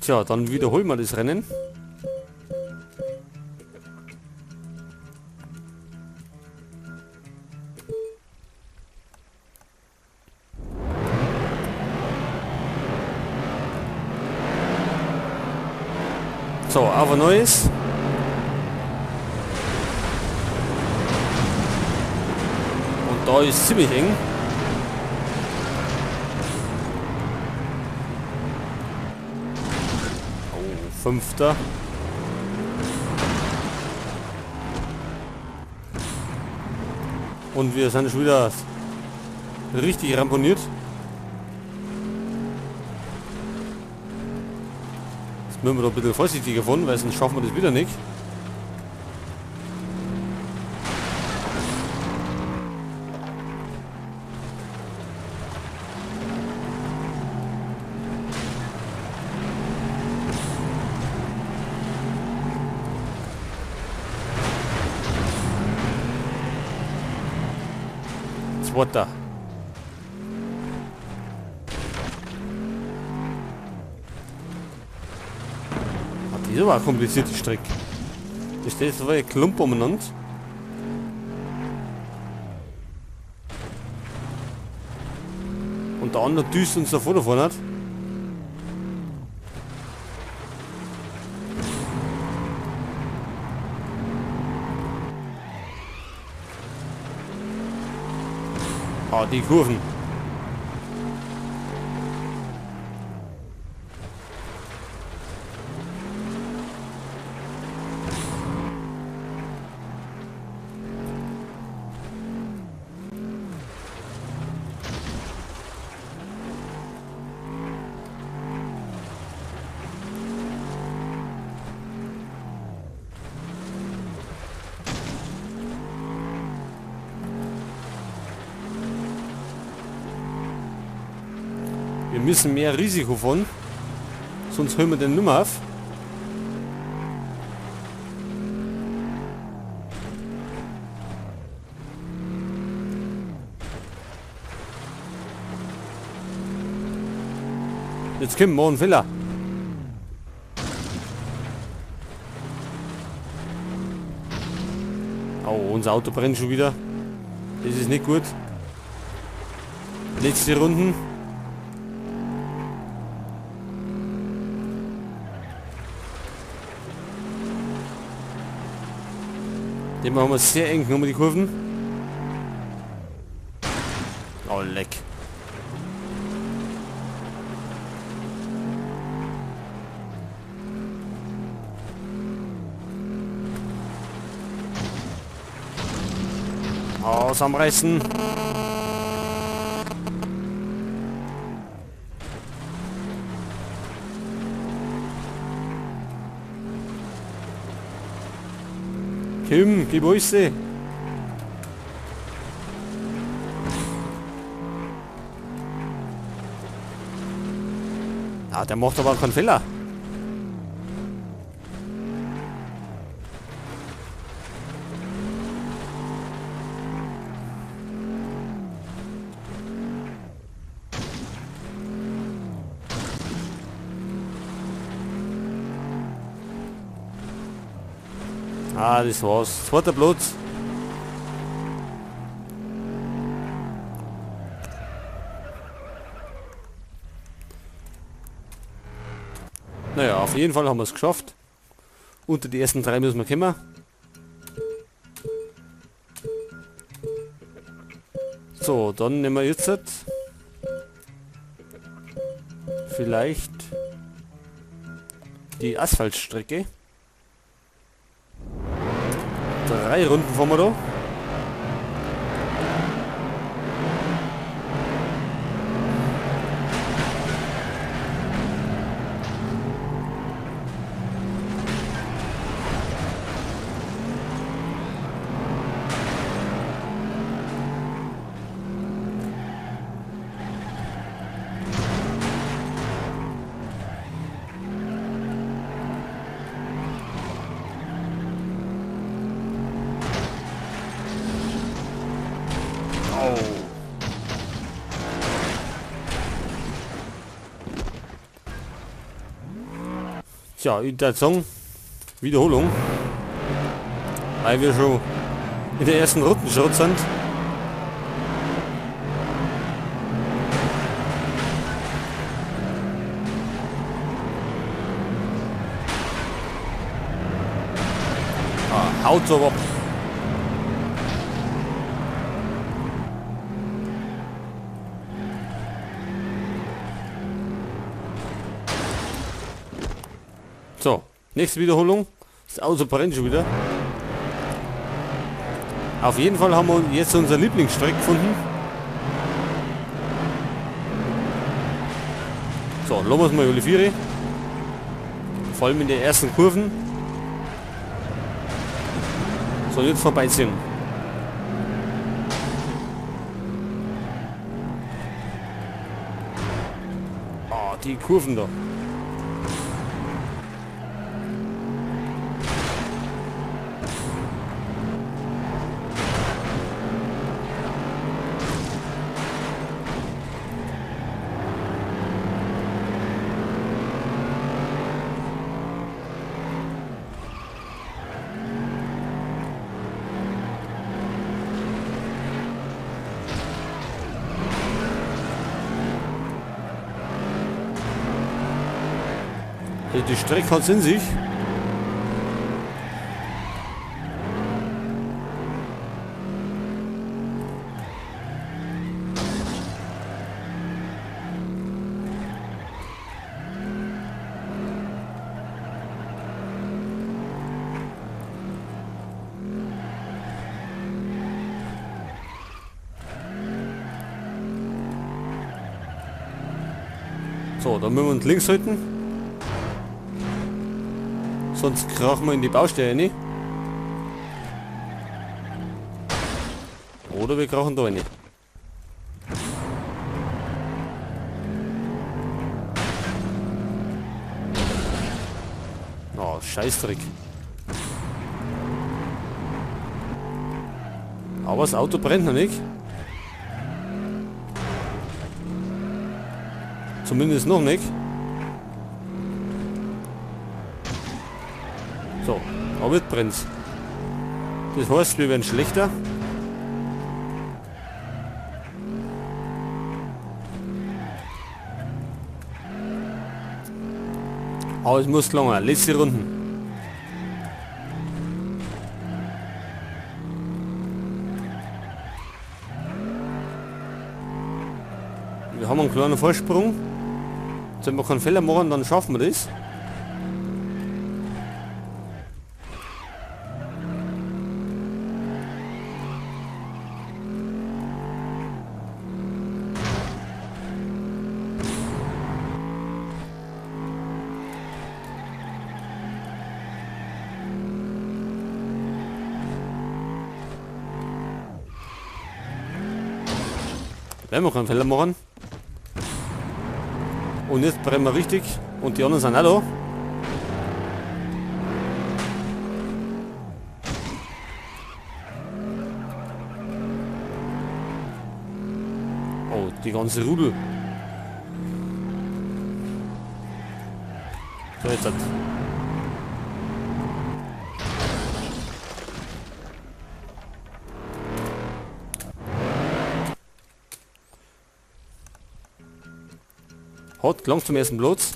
Tja, dann wiederholen wir das Rennen. So, auf ein neues. Und da ist ziemlich eng. Oh, 5. Und wir sind schon wieder richtig ramponiert. Jetzt müssen wir da ein bisschen vorsichtiger fahren, weil sonst schaffen wir das wieder nicht. Zweiter. Das ist aber eine komplizierte Strecke. Da steht so ein Klump umeinander. Und der andere düst uns davor davon hat. Ah, die Kurven. Wir müssen mehr Risiko fahren, sonst hören wir den nimmer auf. Jetzt kommt mal ein Fehler. Oh, unser Auto brennt schon wieder. Das ist nicht gut. Letzte Runden. Den machen wir sehr eng genommen, die Kurven. Oh, leck. Oh, zusammenreißen. Kim, gib euch sie. Ah, der macht aber keinen Fehler. Ah, das war's. Zweiter Platz. Naja, auf jeden Fall haben wir's geschafft. Unter die ersten 3 müssen wir kommen. So, dann nehmen wir jetzt vielleicht die Asphaltstrecke. 3 Runden fahren wir da. Tja, ich würde sagen, Wiederholung. Weil wir schon in der ersten Runde Schrott sind. Ah, haut so ab. So, nächste Wiederholung. Das Auto brennt schon wieder. Auf jeden Fall haben wir jetzt unser Lieblingsstreck gefunden. So, lassen wir es mal alle Viere. Vor allem in den ersten Kurven. So, jetzt vorbeiziehen. Ah, die Kurven da. Die Strecke hat es in sich. So, da müssen wir uns links halten. Sonst krachen wir in die Baustelle rein. Oder wir krachen da rein. Oh, Scheißdreck. Aber das Auto brennt noch nicht. Zumindest noch nicht. So, aber jetzt brennt's. Das heißt, wir werden schlechter. Aber es muss lange. Letzte Runden. Wir haben einen kleinen Vorsprung. Wenn wir keinen Fehler machen, dann schaffen wir das. Wenn wir keinen Fehler machen. Und jetzt brennen wir richtig und die anderen sind auch da. Oh, die ganze Rudel. So, jetzt hat gelangt zum ersten Platz.